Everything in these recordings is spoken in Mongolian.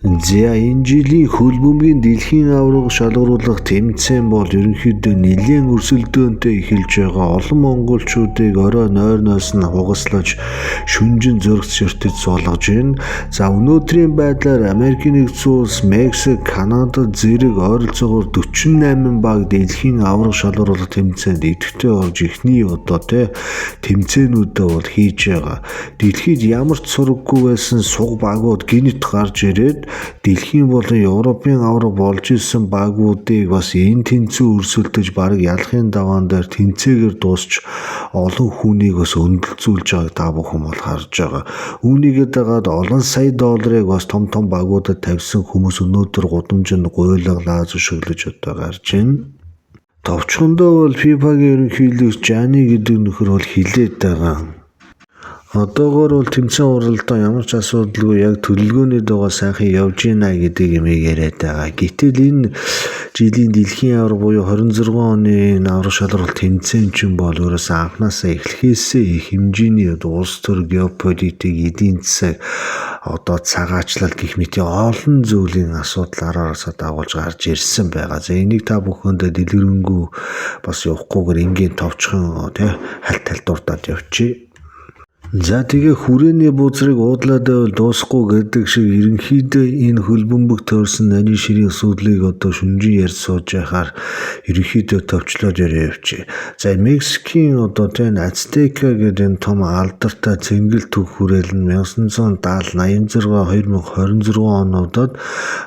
За, энэ жилийн хөл бөмбөгийн дэлхийн аварга шалгаруулах тэмцээн бол ерөнхийдөө нэлээн өрсөлдөөнтэй эхэлж байгаа. Олон монголчуудыг орой нойрноос нь хугаслаж, шүнжин зөрөгц ширтэж суулгаж байна. За, өнөөдрийн байдлаар Америкийн Нэгдсэн Улс, Мексик, Канада зэрэг ойролцоогоор 48 баг дэлхийн аварга шалгаруулах тэмцээнд идэвхтэй орж, эхний одоо тэмцээнүүдээ бол хийж байгаа. Дэлхийд ямар ч сураггүй байсан суг багууд гэнэт гарч ирээд, дэлхийн болон Европын аварга болж исэн багуудыг бас энэ тэнцүү өрсөлдөж, бараг ялахын даваан дээр тэнцээгээр дуусч, олон хүнийг бас өндөрлөцүүлж байгааг та бүхэн бол харж байгаа. Үүнийгээ дагаад олон сая долларыг бас том том багуудад тавьсан хүмүүс өнөөдөр гудамжинд гуйлгалаа зөвшөглөж одоо гарч байна. Товчхондоо бол FIFA-гийн ерөнхийлөгч Жани гэдэг нөхөр бол хэлээд байгаа. Одоогоор бол тэмцээн уралдаан ямар ч асуудалгүй яг төлөвлөгөөний дагуу сайхан явж гинэ гэдэг юмыг яриад байгаа. Гэтэл энэ жилийн дэлхийн аварга буюу 26 оны энэ аварга шалралт тэмцээн чинь бол өөрөөсөө анхнаасаа эхлэхээсээ их хэмжээний улс төр, геополитик, эдийн засаг, одоо цагаачлал гэх мэт олон зүйлийн асуудал араасаа дагуулж гарч ирсэн байгаа. За, энийг та бүхэндээ дэлгэрэнгүй бас явахгүйгээр энгийн товчхон хальт хальт дурдаад явчихъя. За, тэгээ хүрээний бузрыг уудлаад байвал дуусахгүй гэдэг шиг, ерөнхийдөө энэ хөл бөмбөг тойрсон нарийн ширийн асуудлыг одоо шүнжин ярьж сууж байхаар ерөнхийдөө товчлоод яриа явчих. За, Мексикийн одоо Ацтека гэдэг энэ том алдартай цэнгэл төг хүрээл нь 1970, 86, 2026 онуудад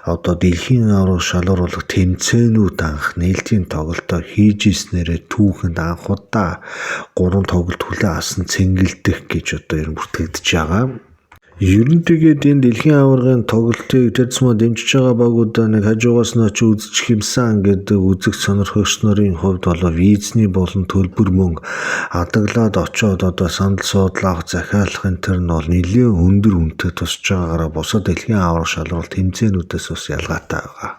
одоо дэлхийн аварга шалгаруулах тэмцээнүүд анх нээлтийн тоглолтоор хийж ирснээрээ түүхэнд анх удаа гурван тоглолт хүлээн авсан цэнгэлдэх гэж одоо ер нь бүртгэгдэж байгаа. Ер нь тэгээд энэ дэлхийн аваргын тоглолтыг тэр тусмаа дэмжиж байгаа багуудаа нэг хажуугаас нь очиж үзчих юмсан гэдэг үзэгч сонирхогч нарын хувьд болоо визний болон төлбөр мөнгө адаглаад очоод одоо сандал суудлаа авах, захиалах энэ төр нь бол нэлээд өндөр үнэтэй тусч байгаагаараа бусад дэлхийн аварга шалралт тэмцээнүүдээс бас ялгаатай байгаа.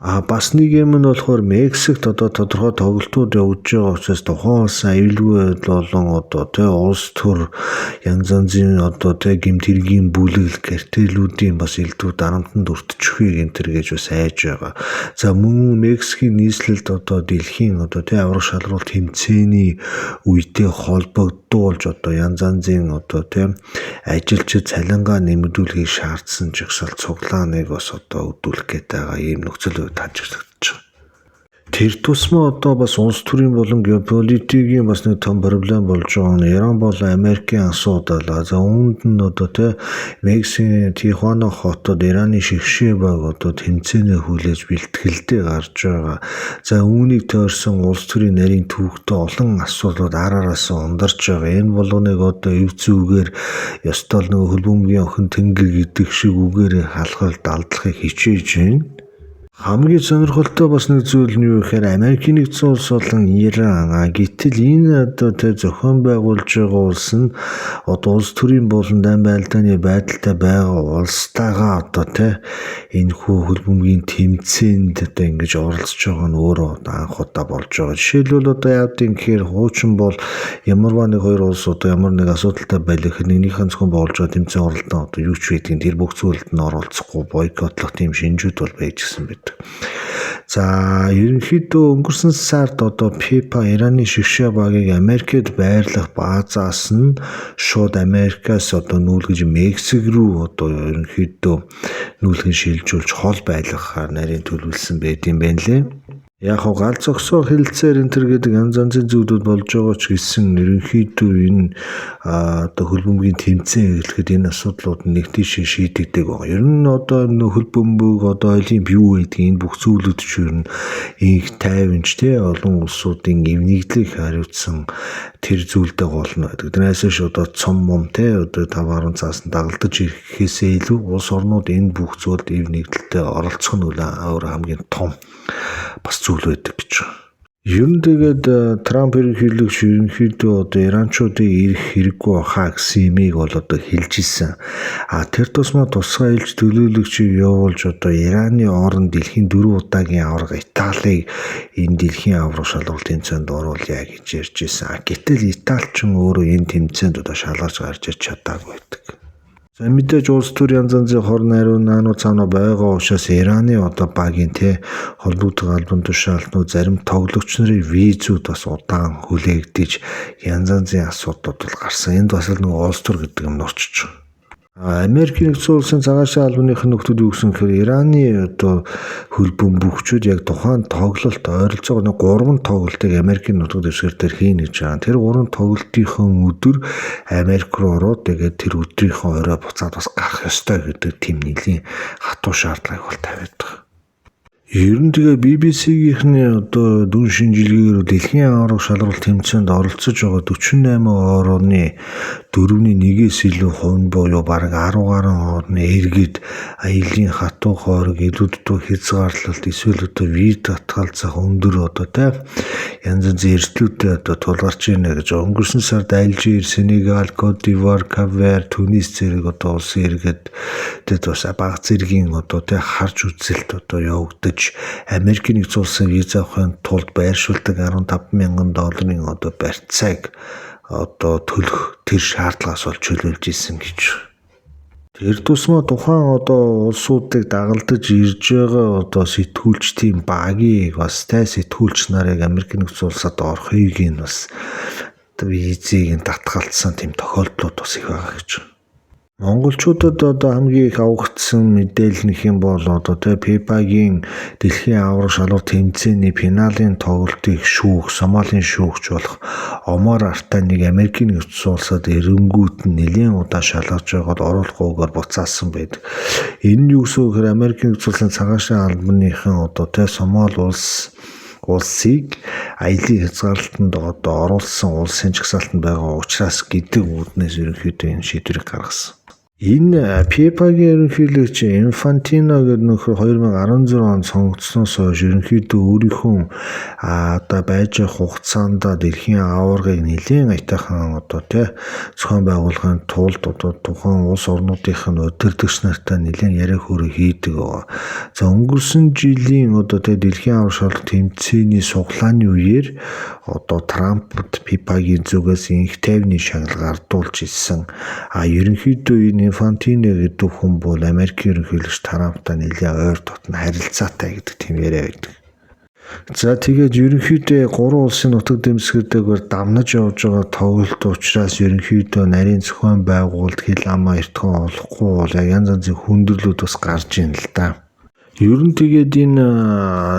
А бас нэг юм нь болохоор Мексикт одоо тодорхой тоглолтууд явагдаж байгаа учраас тухайн улсын аюулгүй байдал болон одоо улс төр, янз янзын одоо гэмт хэргийн бүлэглэл, картелүүдийн бас элдв дарамтанд өртчихвээ энэ төр гэж бас айж байгаа. За, мөн Мексикийн нийслэлд одоо дэлхийн одоо аварга шалралт тэмцээний үедээ холбогдуулж одоо янз янзын одоо ажилчид цалингаа нэмэгдүүлэхийг шаардсан жагсаалт цуглааныг бас одоо өгдүүлэх гээд байгаа ийм нөхцөл тажиглагдаж байгаа. Тэр тусмаа одоо бас улс төрийн болон геополитикийн бас нэг том проблем болж байгаа нь Иран болон Америкийн асуудал. За, үүнд нь одоо Мексикийн Тихуана хотод Ираны шигшээ баг одоо тэмцээнээ хүлээж бэлтгэлдээ гарч байгаа. За, үүнийг тойрсон улс төрийн нарийн түүхтэй олон асуудлууд ар араас ундарч байгаа. Энэ болгоныг одоо эв зүүгээр ёстой л нөгөө хөл бөмбөгийн охин тэнгэр гэдэг шиг үгээр халахал далдлахыг хичээж байна. Хамгийн сонирхолтой бас нэг зүйл нь юу гэхээр Америкийн Нэгдсэн Улс болон Иран, гэтэл энэ одоо зохион байгуулж байгаа улс нь одоо улс төрийн болон дайн байлдааны байдалтай байгаа улстайгаа одоо энэ хүү хөл бөмбөгийн тэмцээнд одоо ингэж оролцож байгаа нь өөрөө одоо анх удаа болж байгаа. Жишээлбэл, одоо яадаг гэхээр хуучин бол ямарваа нэг хоёр улс одоо ямар нэг асуудалтай байлаа гэхээр нэгнийхэн зохион байгуулж байгаа тэмцээн оролдоо одоо юу ч байдгийг тэр бүх зүйлд нь оролцохгүй бойкотлох тийм шинжүүд бол байж гисэн байдаг. За, ерөнхийдөө өнгөрсөн сард одоо FIFA Ираны шигшээ багийг Америкт байрлах баазаас нь шууд Америкаас одоо нүүлгэж Мексик рүү одоо ерөнхийдөө нүүлгэн шилжүүлж хол байлгахаар нарийн төлөвлөсөн байт юм байна лээ. Яг хоо гал зогсоо хэлэлцээр энэ төр гэдэг янз янзын зүйлүүд болж байгаа ч гэсэн ерөнхийдөө энэ одоо хөл бөмбөгийн тэмцээн эхлэхэд энэ асуудлууд нэг тийш шийдэгдэг байгаа. Ер нь одоо энэ хөл бөмбөг, одоо олимп юу гэдгийг энэ бүх зүйлүүд ч ер нь инх тайванч олон улсуудын эв нэгдлийг хариуцсан тэр зүйлдээ гол нь байдаг. Тэрнээс биш одоо цом мом одоо 5 10 цаас нь дагалдаж ирэхээсээ илүү улс орнууд энэ бүх зүйлд эв нэгдэлтэй оролцох нь өөр хамгийн том бас зүйл байдаг гэж. Ер нь тэгээд Трамп ерөнхийлөгч ерөнхийдөө одоо иранчуудыг ирэх хэрэггүй хаа гэсэн юмыг бол одоо хэлж исэн. А тэр тусмаа тусгай элч төлөөлөгчийг явуулж, одоо Ираны оронд дэлхийн дөрөв удаагийн аварга Италийг энэ дэлхийн аварга шалралт тэмцээнд оруулъя гэж ярьж исэн. Гэтэл Итали ч өөрөө энэ тэмцээнд одоо шалгарч гарч ирч чадаагүй байдаг. За мэдээж улс төр янз янзын хор найруу наануу цаануу байгаа учраас Ираны одоо багийн те холбогдох албан тушаалтнууд, зарим тоглогч нарын визүүд бас удаан хүлээгдэж, янз янзын асуудлууд бол гарсан. Энд бас л нөгөө улс төр гэдэг юм нурчиж байгаа. Америкийн нэгдсэн улсын цагаан албаных нөхдүүд юу гэсэн гэхээр Ираны одоо хөл бөмбөгчүүд яг тухайн тоглолт ойролцоогоо нэг 3 тоглолтыг Америкийн нутаг дэвсгэр дээр хийнэ гэж байгаа. Тэр 3 тоглолтынхон өдөр Америк руу ороод, тэгээд тэр өдрийнхөө орой буцаад бас гарах ёстой гэдэг тийм нэлийн хатуу шаардлагыг бол тавиад байгаа. Ер нь тэгээ BBC-гийнхний одоо дүн шинжилгээгээр дэлхийн аварга шалралт тэмцээнд оролцож байгаа 48 орны дөрөвний нэгээс илүү хувь нь буюу бараг 10 гаруй орны иргэд аялын хатуу хоорог, илүү дутуу хязгаарлалт, эсвэл одоо виз татгалзах өндөр одоо те янз янзын эрсдлүүдтэй одоо тулгарч байна гэж. Өнгөрсөн сард Алжир, Сенегал, Кот д'Ивуар, Кап-Вер, Тунис зэрэг одоо улсын иргэд тэд бас бага зэргийн одоо те харж үзэлт одоо явагдаж, Америкийн нэгдсэн улсын виз авахын тулд байршуулдаг 15 мянган долларын одоо барьцааг одоо төлөх тэр шаардлагаас бол чөлөөлж исэн гэж. Тэр тусмаа тухайн одоо улсуудыг дагалдаж ирж байгаа одоо сэтгүүлчдийн багийг бас тай сэтгүүлч нарыг Америк нэгдсэн улсад орохыг нь бас визийг нь татгалцсан тийм тохиолдлууд бас их байгаа гэж. Монголчуудад одоо хамгийн их авагдсан мэдээлэл нэх юм бол одоо тэ FIFA-гийн дэлхийн аварга шалралт тэмцээний финалийн тоглолтыг шүүх, Сомалийн шүүгч болох Омар Артаныг Америкийн нэгдсэн улсад эренгүүт нь нэлээн удаа шалгаж байгаад оруулахгүйгээр буцаасан байдаг. Энэ нь юу гэсэн үг гэхээр Америкийн нэгдсэн улсын цагаан шарын албаныхан одоо тэ Сомали улсыг аялын хязгаарлалтанд одоо оруулсан улсын жагсаалтанд байгаа учраас гэдэг үүднээс ерөнхийдөө энэ шийдвэрийг гаргасан. Энэ FIFA-гийн ерөнхийлөгч Инфантино гэдэг нөхөр 2016 онд сонгогдсоноос хойш ерөнхийдөө өөрийнхөө одоо байж байгаа хугацаанд дэлхийн аваргыг нэлээн аятайхан одоо тий зохион байгуулахын тулд одоо тухайн улс орнуудынх нь удирдагч нартай нэлээн яриа хөөрөө хийдэг байгаа. За өнгөрсөн жилийн одоо тий дэлхийн аварга шалралт тэмцээний суглааны үеэр одоо Трампд FIFA-гийн зүгээс инх тайвны шагнал гардуулж ирсэн. А ерөнхийдөө энэ Инфантино гэдэг хүн бол Америкийн ерөнхийлөгч Трамптай нэлээд ойр дотно харилцаатай гэдэг тийм яриа байдаг. За тэгээд ерөнхийдөө гурван улсын нутаг дэвсгэртэйгээр дамнаж явж байгаа тоглолт учраас ерөнхийдөө нарийн зохион байгуулалт, хил амаа эртхэн олохгүй бол яг янз янзын хүндрэлүүд бас гарч ийн л да. Ер нь тэгээд энэ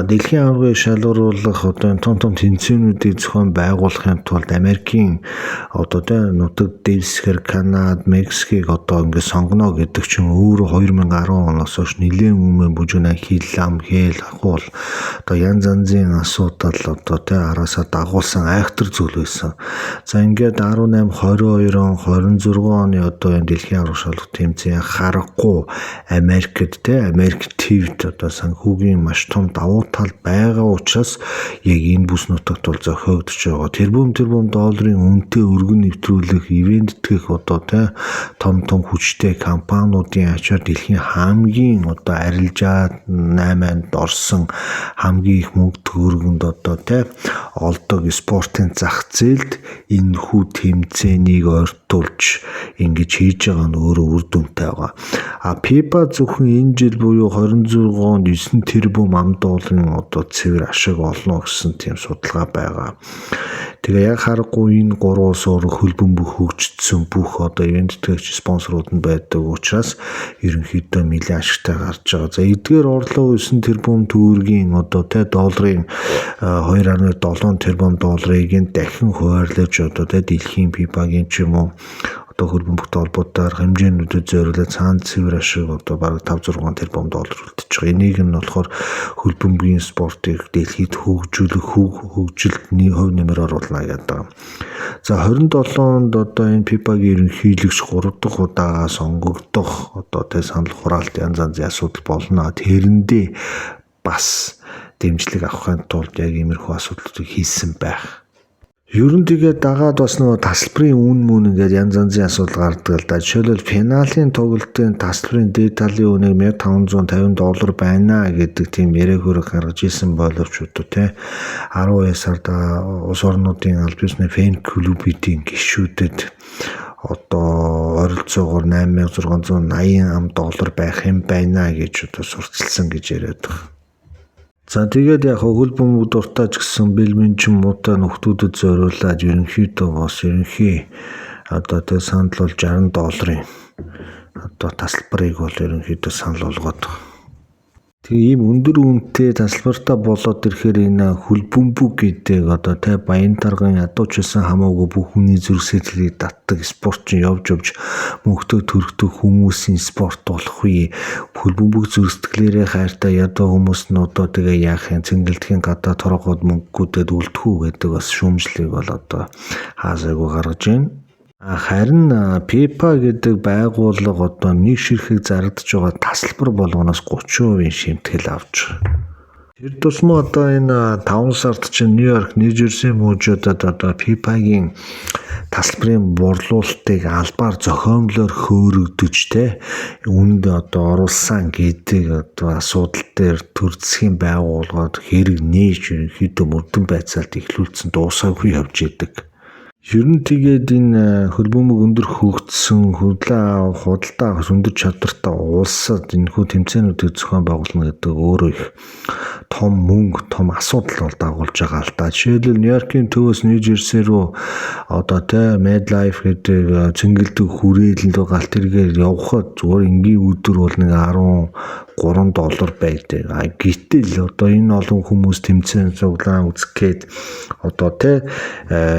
дэлхийн аваргыг шалгаруулах одоо энэ том том тэмцээнүүдийг зохион байгуулахын тулд Америкийн одоо тэ нутаг дэвсгэр, Канад, Мексикийг одоо ингээд сонгоно гэдэг чинь өөрөө 2010 оноос хойш нэлээн өмнө бүжигнэ хил ам хээл ахуул одоо янз янзын асуудал одоо тэ араасаа дагуулсан айхтар зүйл байсан. За ингээд 18, 22 он, 26 оны одоо энэ дэлхийн аварга шалралт тэмцээн харахгүй Америкт тэ Америк твд одоо санхүүгийн маш том давуу тал байгаа учраас яг энэ бүс нутагт бол зохиогдож байгаа. Тэрбум тэрбум долларын үнэтэй өргөн нэвтрүүлэх, ивент тэтгэх одоо тэ том том хүчтэй компаниудын ачаар дэлхийн хамгийн одоо арилжаа 8-нд орсон хамгийн их мөнгө төгрөгөнд одоо тэ олдог спортын зах зээлд энэ хүү тэмцээнийг ойртуулж ингэж хийж байгаа нь өөрөө үр дүнтэй байгаа. А FIFA зөвхөн энэ жил буюу 26 онд 9 тэрбум ам долларын одоо цэвэр ашиг олно гэсэн тийм судалгаа байгаа. Тэгээ яг харахгүй энэ гурван улс өөр хөл бөмбөг хөгжсөн бүх одоо ивент тэтгэгч спонсорууд нь байдаг учраас ерөнхийдөө нэлээд ашигтай гарч байгаа. За эдгээр орлого 9 тэрбум төгрөгийн одоо тэ долларын 2.7 тэрбум долларыг нь дахин хуваарлаж одоо тэ дэлхийн FIFA-гийн ч юм уу одоо хөл бөмбөгтэй холбоотойгоор хэмжээнүүдэд зориулаад цаан цэвэр ашиг одоо бараг 5 6 тэрбум доллар үлдчихэж байгаа. Энийг нь болохоор хөл бөмбөгийн спортыг дэлхийд хөгжүүлэх хөгжилд хувь нэмэр оруулна гэдэг. За 27 онд одоо энэ FIFA-гийн ерөнхийлөгч 3 дахь удаага сонгогдох одоо тэ санал хураалт янз янзын асуудал болно. Тэрэндээ бас дэмжлэг авахын тулд яг иймэрхүү асуудлуудыг хийсэн байх. Ер нь тэгээд дагаад бас нөгөө тасалбарын үн мөн ингээд янз янзын асуудал гардаг л да. Жишээлбэл финалийн тоглолтын тасалбарын дээд талын үнийг 1550 доллар байна гэдэг тийм яриа хөрөг гаргаж исэн боловч одоо те 12 сард улс орнуудын аль биесны фэн клубүүдийн гишүүдэд одоо ойролцоогоор 8680 доллар байх юм байна гэж одоо сурталчилсан гэж яриад байгаа. За тэгээд яг хөл бөмбөг дуртай ч гэсэн бэлмэн ч муутай нөхдүүдэд зориулаад ерөнхийдөө бас ерөнхий одоо тэг санал бол 60 долларын одоо тасалбарыг бол ерөнхийдөө санал болгоод байгаа. Тэгээ ийм өндөр үнэтэй тасалбартай болоод ирэхээр энэ хөл бөмбөг гэдэг одоо тэ баян тарган ядууч байсан хамаагүй бүх хүний зүрх сэтгэлийг татдаг спорт чинь явж явж мөнгөтэй төрөгдөх хүмүүсийн спорт болох үе. Хөл бөмбөг зүрх сэтгэлээрээ хайртай ядуу хүмүүс нь одоо тэгээ яах юм, цэнгэлдэхийн гадаа торгоод мөнгөгүйдэд үлдэх үү гэдэг бас шүүмжлийг бол одоо хаасаагүй гаргаж байна. Харин FIFA гэдэг байгууллага одоо нэг ширхэг зарагдаж байгаа тасалбар болгоноос 30% шимтгэл авч байгаа. Тэр тусмаа одоо энэ 5 сард чинь Нью-Йорк, Нью-Джерси мужуудад одоо FIFA-гийн тасалбарын борлуулалтыг албаар зохиомлоор хөөрөгдөж те үүнд одоо оруулсан гэдэг одоо асуудал дээр төр засгийн байгууллагад хэрэг нээж ерөнхийдөө мөрдөн байцаалт эхлүүлсэн, дуусаагүй явж идэг. Ер нь тэгээд энэ хөл бөмбөг өндөр хөгжсөн, хөдлөө авах, худалдаа авах өндөр чадвартай улсад энэхүү тэмцээнүүдийг зохион байгуулна гэдэг өөрөө их том мөнгө, том асуудал бол дагуулж байгаа л да. Жишээлбэл, Нью-Йоркийн төвөөс Нью-Джерси рүү одоо те MetLife гэдэг цэнгэлдэг хүрээлэнд галт тэргээр явхад зүгээр энгийн өдөр бол нэг 13 доллар байдаг. А гэтэл одоо энэ олон хүмүүс тэмцээн цуглаан үзэх гээд одоо те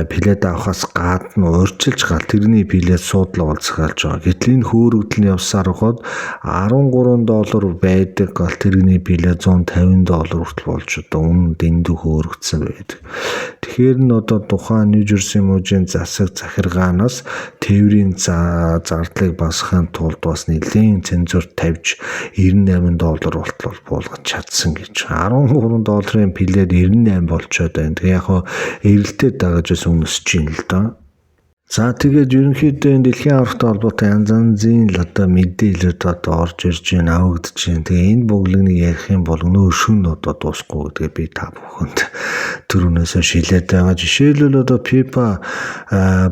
билет авахаас гадна урьдчилж галт тэрний билет суудлаа бол захиалж байгаа. Гэтэл энэ хөөрөгдөл нь явсаар байхад 13 доллар байдаг галт тэрний билет 150 доллар хүртэл болж одоо үнэ дэндүү хөөрөгдсөн байдаг. Тэгэхээр нь одоо тухайн Нью-Джерси мужийн засаг захиргаанаас тээврийн зардлыг багасгахын тулд бас нэлээн цензуур тавьж 98 доллар болтол буулгаж чадсан гэж. 13 долларын билет 98 болчоод байна. Тэгээ яг хоо эрэлтээ дагаж бас үнэсэж байна л доо. За тэгээд ерөнхийдөө энэ дэлхийн аваргатай холбоотой янз янзын л одоо мэдээлэлүүд одоо орж ирж байна, авагдаж байна. Тэгээ энэ бөглөнийг ярих юм бол өнөө шөнө одоо дуусахгүй гэдгээ би та бүхэнд түрүүнээсээ шилээд байгаа. Жишээлбэл, одоо FIFA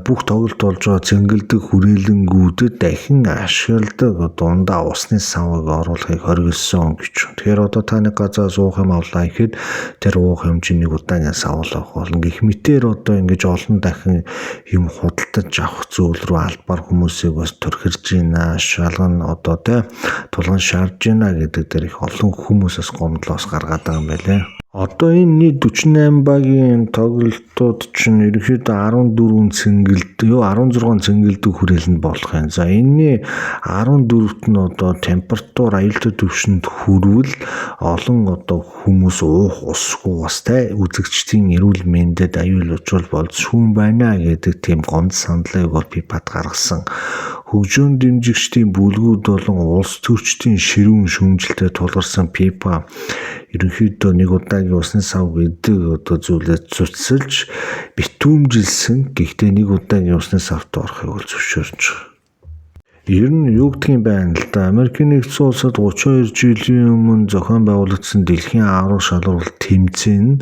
бүх тоглолт болж байгаа цэнгэлдэг хүрээлэнгүүдэд дахин ашигладаг дундаа усны савыг оруулахыг хориглосон гэж. Тэгэхээр одоо та нэг газар уух юм авлаа гэхэд тэр уух юм чинь нэг удаагийн савл авах болно. Гэх мэтээр одоо ингэж олон дахин юм худалдаж авах зүйл рүү албаар хүмүүсийг бас төрхирж байна, шалган одоо тэ тулган шаардж байна гэдэг дээр их олон хүмүүсээс гомдлоос гаргаад байгаа юм байлээ. Одоо энэ нийт 48 багийн тоглолтууд чинь ерөнхийдөө 14 цэнгэлд юу 16 цэнгэлдэг хүрээлэнд болох юм. За энэний 14-т нь одоо температур аюултай түвшинд хүрвэл олон одоо хүмүүс уух усгүй бас те үзэгчдийн эрүүл мэндэд аюул учрал болж шүүн байна гэдэг тийм гомд саналыг бол FIFA-д гаргасан. Хөгжөөн дэмжигчдийн бүлгүүд болон улс төрчдийн ширүүн шүүмжлэлтэд тулгарсан FIFA ерөнхийдөө нэг удаагийн усны сав гэдэг одоо зүйлээ цуцалж битүүмжилсэн. Гэхдээ нэг удаагийн усны савт орохыг бол зөвшөөрч байгаа. Ер нь юу гэдгийг юм байна л да. Америкийн нэгдсэн улсад 32 жилийн өмнө зохион байгуулагдсан дэлхийн аварга шалралт тэмцээн нь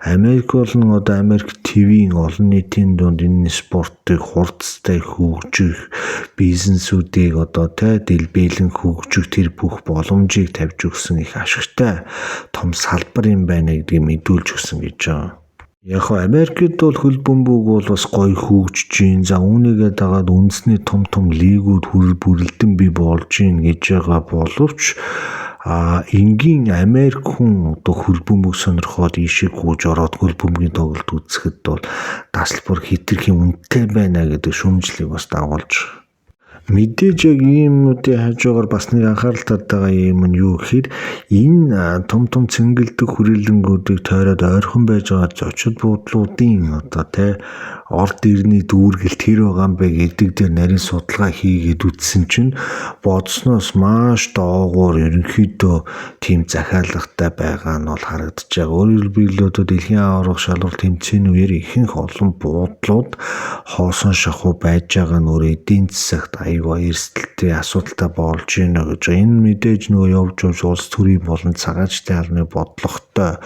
Америк болон одоо Америк ТV-ийн олон нийтийн дунд энэ спортыг хурцтай хөгжих, бизнесүүдийг одоо тэ дэлбэлэн хөгжих тэр бүх боломжийг тавьж өгсөн их ашигтай том салбар юм байна гэдгийг мэдүүлж өгсөн гэж байгаа. Яг хоо Америкт бол хөл бөмбөг бол бас гоё хөгжиж гин. За үүнийгээ дагаад үндэсний том том лигүүд хүрэл бүрэлдэн бий болж гин гэж байгаа боловч энгийн Америк хүн одоо хөл бөмбөг сонирхоод ийшээ гүйж ороод хөл бөмбөгийн тоглолт үзэхэд бол тасалбар хэтэрхий үнэтэй байна гэдэг шүүмжлэлийг бас дагуулж байгаа. Мэдээж яг ийм юмнуудын хажуугаар бас нэг анхаарал татдаг юм нь юу гэхээр энэ том том цэнгэлдэг хүрээлэнгүүдийг тойроод ойрхон байж байгаа зочид буудлуудын одоо тэ орд ирний дүүргэлт хэр байгаа юм бэ гэдэг дээр нарийн судалгаа хийгээд үзсэн чинь бодсноос маш доогуур ерөнхийдөө тийм захиалгатай байгаа нь бол харагдаж байгаа. Өөрөөр хэлбэл, одоо дэлхийн аварга шалралт тэмцээний үеэр ихэнх олон буудлууд хоосон шахуу байж байгаа нь өөр эдийн засагт аюу эрсдэлтэй асуудалтай болж байна гэж. Энэ мэдээж нөгөө явж явж улс төрийн болон цагаачтай албаны бодлоготой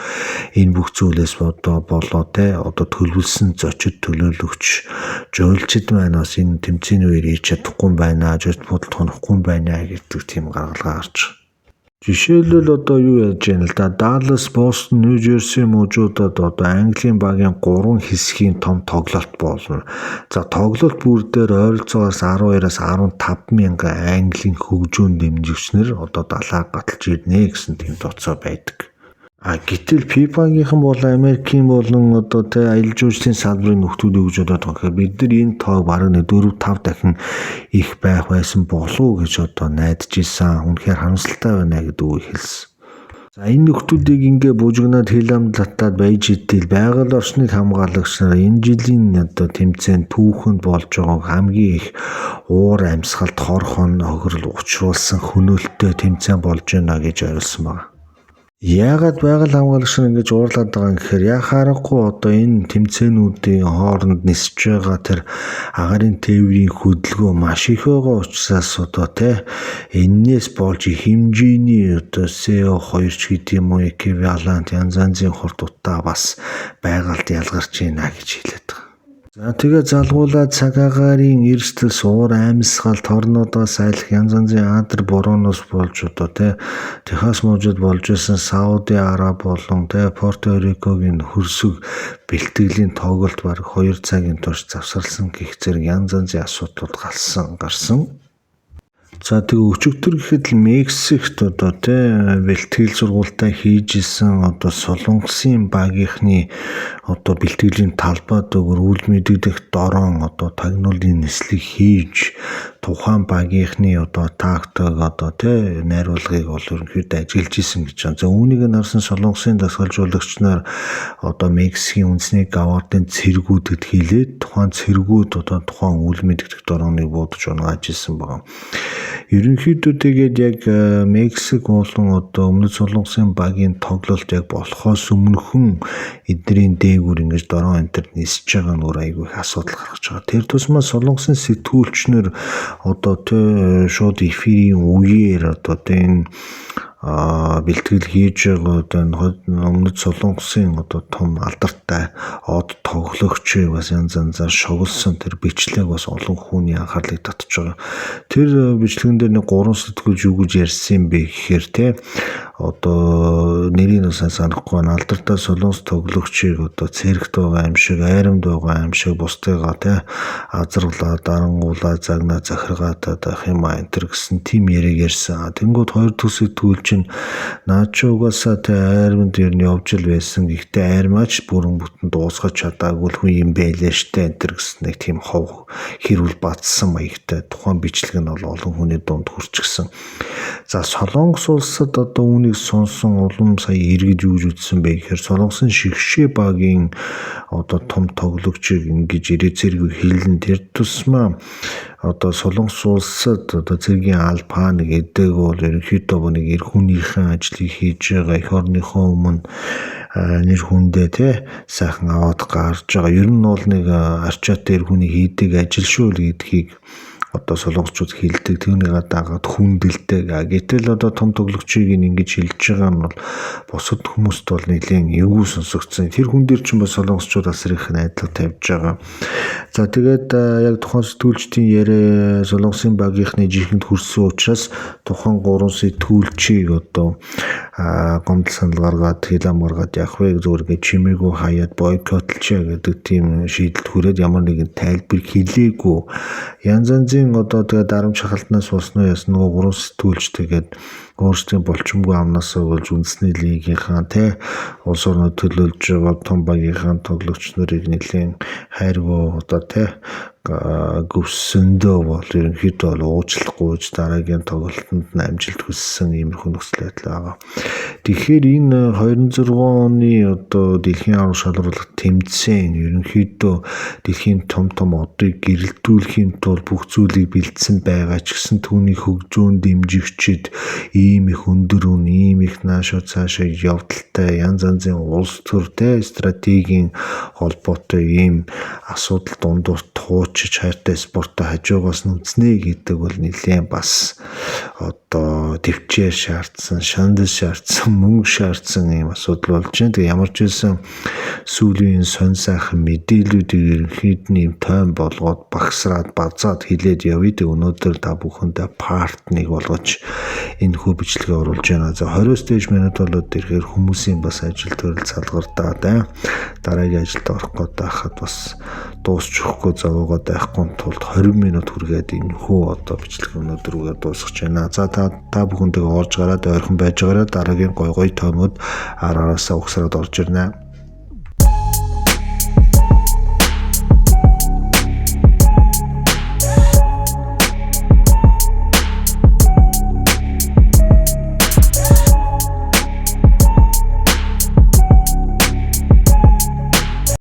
энэ бүх зүйлээс одоо болоо те одоо төлөвлөсөн зочид төлөөлөгч жуулчид маань бас энэ тэмцээний үеэр ирж чадахгүй байна, жуулч бодолд хонохгүй байна гэдэг тийм гаргалгаа гарч байгаа. Жишээлбэл одоо юу яаж яана л да, Даллас, Бостон, Нью Жерси мужуудад одоо Английн багийн 3 хэсгийн том тоглолт болно. За тоглолт бүр дээр ойролцоогоос 12-аас 15 мянган Английн хөгжөөн дэмжигчнэр одоо далаа гаталж ирнэ гэсэн тийм тооцоо байдаг. А гэтэл FIFA-гийнхан болон Америкийн болон одоо тэ аялал жуулчлалын салбарын нөхдүүд юу гэж бодоод байгаа гэхээр бид нар энэ тоог бараг нэг 4 5 дахин их байх байсан болов уу гэж одоо найдаж исэн. Үнэхээр харамсалтай байна гэдэг үг хэлсэн. За энэ нөхдүүдийг ингээ бужигнаад хил амлалтад байж итэл байгаль орчныг хамгаалагч нар энэ жилийн одоо тэмцээн түүхэнд болж байгаа хамгийн их уур амьсгалд хор хон хохирол учруулсан хөнөөлттэй тэмцээн болж байна гэж ойлсон байна. Яагаад байгаль хамгаалагч нар ингэж уурлаад байгаа юм гэхээр яах аргагүй одоо энэ тэмцээнүүдийн хооронд нисэж байгаа тэр агаарын тээврийн хөдөлгөөн маш их байгаа учраас одоо те эннээс болж их хэмжээний одоо CO2 ч гэдэг юм уу эквивалент янз янзын хурд утаа бас байгальд ялгарч байна гэж хэлээд байгаа. За тэгээ залгуулаад цаг агаарын эрсдэл суур амьсгал торнуудаас айлах янз янзын адар борооноос болж одоо тэ Техас мужид болж исэн Сауди Араб болон тэ Порто Рикогийн хөрсөг бэлтгэлийн тоглолт бараг 2 цагийн турш завсарласан гэх зэрэг янз янзын асуудлууд гарсан. За тэгээ өчигдөр гэхэд л Мексикт одоо тэ бэлтгэл сургуультаа хийж исэн одоо Солонгосын багийнхны одоо бэлтгэлийн талбайд өгөр үл мэдэгдэх дорон одоо тагнуулын нислэг хийж тухайн багийнхны одоо тактик одоо тэ найруулгыг бол ерөнхийдөө ажиглаж исэн гэж байна. За үүнийг нь харсан Солонгосын дасгалжуулагч нар одоо Мексикийн үндэсний гвардын цэргүүдэд хэлээд тухайн цэргүүд одоо тухайн үл мэдэгдэх дороныг буудаж унгааж исэн байгаа. Ерөнхийдөө тэгээд яг Мексик болон одоо Өмнөд Солонгосын багийн тоглолт яг болохоос өмнөхөн эднэрийн дээгүүр ингэж дорон энэ төр нисэж байгаа нь өөр айгүй их асуудал гаргаж байгаа. Тэр тусмаа Солонгосын сэтгүүлчнэр одоо тэ шууд эфирийн үеэр одоо тэ энэ бэлтгэл хийж байгаа одоо энэ Өмнөд Солонгосын одоо том алдартай од тоглогчийг бас янз янзаар шоглосон тэр бичлэг бас олон хүний анхаарлыг татж байгаа. Тэр бичлэгэн дээр нэг 3 сэтгүүлч юу гэж ярьсан юм бэ гэхээр те одоо нэрийг нь сайн санахгүй байна. Алдартай Солонгос тоглогчийг одоо цэрэгт байгаа юм шиг, айрамд байгаа юм шиг бусдыгаа те азаргалаа, дарангуулаа, загнаа, захиргаатаад байх юм а энэ төр гэсэн тим яриаг ярьсан. Тэнгүүд хоёр дахь сэтгүүлч нь наа чи угаасаа те айрамд ер нь явж л байсан. Гэхдээ айрмаач бүрэн бүтэн дуусгаж чадаагүй л хүн юм байлээ штэ энэ төр гэсэн нэг тийм хов хэрүүл бадсан маягтай тухайн бичлэг нь бол олон хүний дунд хүрчихсэн. За Солонгос улсад одоо үүнийг сонсон улам сая эргэж юу гэж үзсэн бэ гэхээр Солонгосын шигшээ багийн одоо том тоглогчийг ингэж ирээ зэрэг хэлнэ. Тэр тусмаа одоо Солонгос улсад одоо цэргийн албан гэдэг бол ерөнхийдөө нэг эр хүнийхэн ажлыг хийж байгаа эх орныхоо өмнө нэр хүндээ те сайхан аваад гарч байгаа. Ер нь бол нэг арчаатай эр хүний хийдэг ажил шүү л гэдгийг одоо солонгосчууд хэлдэг, түүнийгээ дагаад хүндэлдэг. Гэтэл одоо том тоглогчийг ингэж хэлж байгаа нь бол бусад хүмүүст бол нэлээд эвгүй сонсогдсон. Тэр хүн дээр ч бас солонгосчууд асар их найдлага тавьж байгаа. За тэгээд яг тухайн сэтгүүлчдийн яриа Солонгосын багийнхны жинхэнэ хүрсэн учраас тухайн 3 сэтгүүлчийг одоо гомдол санал гаргаад хилам гаргаад явах вэ зүгээр ингэ чимээгүй хаяад бойкотлчаа гэдэг тийм шийдэлд хүрээд ямар нэгэн тайлбар хэлээгүй. Янз янзын одоо тэгээд дарамт шахалтнаас болсон уу яасан нөгөө 3 сэтгүүлч тэгээд өөрсдийн болчмгүй амнаасаа болж үндэсний лигийнхаа те улс орноо төлөөлж байгаа том багийнхаа тоглогч нарыг нэлээд хайргүй одоо те гөвсөндөө бол ерөнхийдөө бол уучлах гуйж дараагийн тоглолтод нь амжилт хүссэн иймэрхүү нөхцөл байдал байгаа. Тэгэхээр энэ 26 оны одоо дэлхийн аварга шалралт тэмцээн ерөнхийдөө дэлхийн том том одыг гэрэлтүүлэхийн тулд бүх зүйлийг бэлдсэн байгаа ч гэсэн түүний хөгжөөн дэмжигчид ийм их өндөр үн, ийм их нэгт наашуу цаашаа явдалтай янз янзын улс төртэй стратегийн холбоотой ийм асуудал дундуур туучиж хайртай спортоо хажуугаас нь үзнэ гэдэг бол нэлээд бас одоо төвчээр шаардсан, шандал шаардсан, мөнгө шаардсан ийм асуудал болж байна. Тэгээ ямар ч байсан сүүлийн сонь сайхан мэдээллүүдийг ерөнхийд нь ийм тойм болгоод багсраад базаад хилээд явъя. Тэг өнөөдөр та бүхэндээ part 1 болгож энэ хүү бичлэгээ оруулж байна. За 20-оос дээш минут болоод ирэхээр хүмүүсийн бас ажил төрөл салгардаад дараагийн ажилд орох гээд байхад бас дуусч өгөхгүй зовоогоод байхгүй тулд 20 минут хүргээд энэ хүү одоо бичлэг өнөөдөр үгээр дуусгаж байна. За та бүхэндээ орж гараад ойрхон байж байгаарай. Дараагийн гой гой тоймууд араасаа угсраад орж ирнэ.